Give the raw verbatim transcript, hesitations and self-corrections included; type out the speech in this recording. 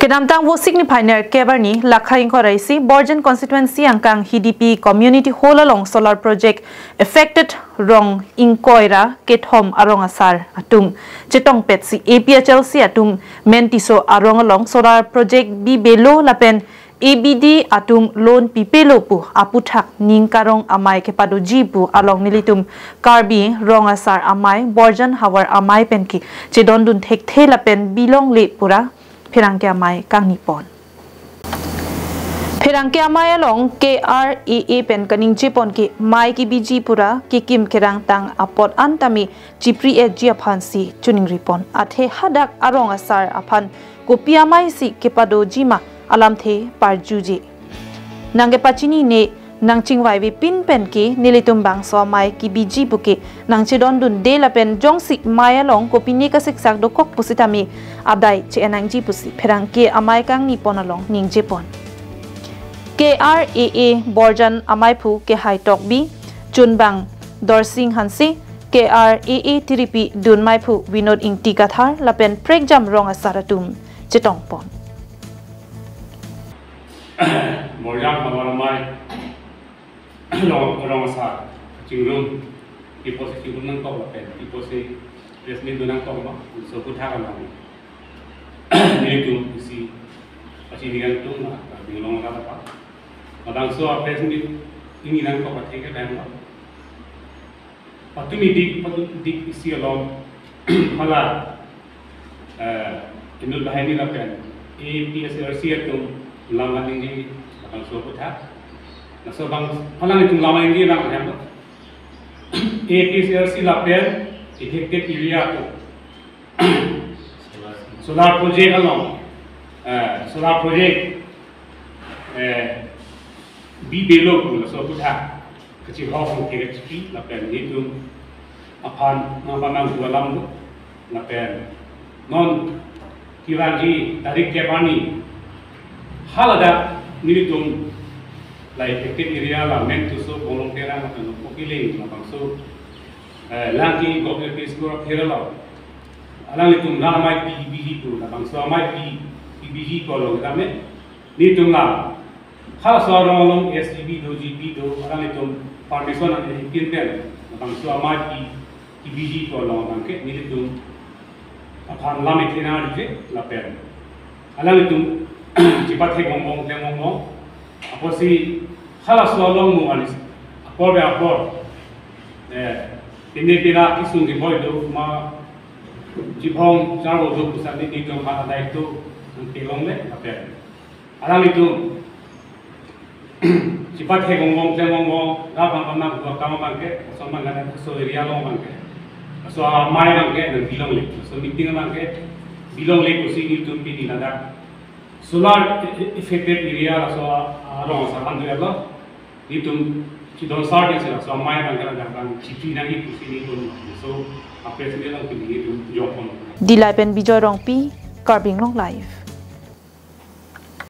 Kedamtang Vosik niphai nerkep arni lakha ingkoi ra isi Borjan constituency angkang Hidipi community hall along solar project affected rong ingkoi ra kethom arong asar atum chetongpetsi A P H L C atum Mentiso arong along solar project bibelo lapen A B D atum loan pipelo pu aputhak ning karong amei kepadoji pu along nelitum Karbi Rong Asar Amei Borjan Havar Amei penke chedondun thekthe lapen bilongle pura pherangke amei kangnipon. Pherangke amei along K R A A pen kaningjepon ke mei kebiji pura kekim kerangtang apot an tame chipri-etji aphansi choningripon. Athe hadak arong asar aphan kopi ameisi kepadojima alamthe parjuje. Nangkepachinine nangchingvaivepin penke nelitum bangso amei kebiji puke nangchedondunde lapen jongsi mei along kopine kasiksak dokok pusitame adai che-en nangji pusi pherangke amei kangnipon along ningjepon. K R A A Borjan ameiphu Kehai Tokbi, chunbang Dorsing Hanse, K R A A tiripi dunmeiphu Vinod Ingti Kathar lapen prekjam rong asar atum chetongpon. Borjan Havar Amei rong, rong asar chingrum, iposi chingrum nangkok lapen iposi press meet do nangkok ma, so aputhak along nelitum isi pachini nangtum ma, binglong ka apa. Labangso press meet ini nangkok athe ke dang ma. Patumi dik, patumi dik isi along hala, eh, inut banghini lapen A P H L C atum lam kaningje labangso aputhak. Laso bang hala nelitum lam kaningje nang hem. A P H L C lapen affected area atum solar project along, eh, solar project, eh, bibelo pu laso aputhak kachihok hong kere chipi lapen nelitum aphan nangpamanghu alam do lapen non kevangji tarik kep arni haladak nelitum la affected area la Mentiso, Bonglong Terang lapen Kokiling labangso, eh, Langki Government L P School apheralo alanglitum la amei pi biji pu labangso amei pi, pi biji pu along tame nelitum la halaso arong along S G B do, G B do, alanglitum permission nangkipin pen labangso amei pi, pi biji pu along abangke nelitum aphan lam ethena arje lapen alanglitum chepathek bongbong, klem bongbong. Apotsi halaso along mo anis apor be apor, eh, pine pina kesung keboi do ma, chibong charbo do pusi nelitum aphan adai do nangkelongle lapen alanglitum chepathek bongbong, klem bongbong, rap bang bang nang dua kam abangke, laso abang kan laso area along abangke, laso amei abangke nangbilongle, laso meeting abangke bilongle pusi nelitum pini ladak solar affected area laso arong asar an do ya lo. Nelitum chidon sar ke sila so amei abangke ladak bang chipri nangji pusi nelitum so a press meet along pini nelitum jokpon. Dillai pen Bijoy Rongpi, Karbi Anglong Live.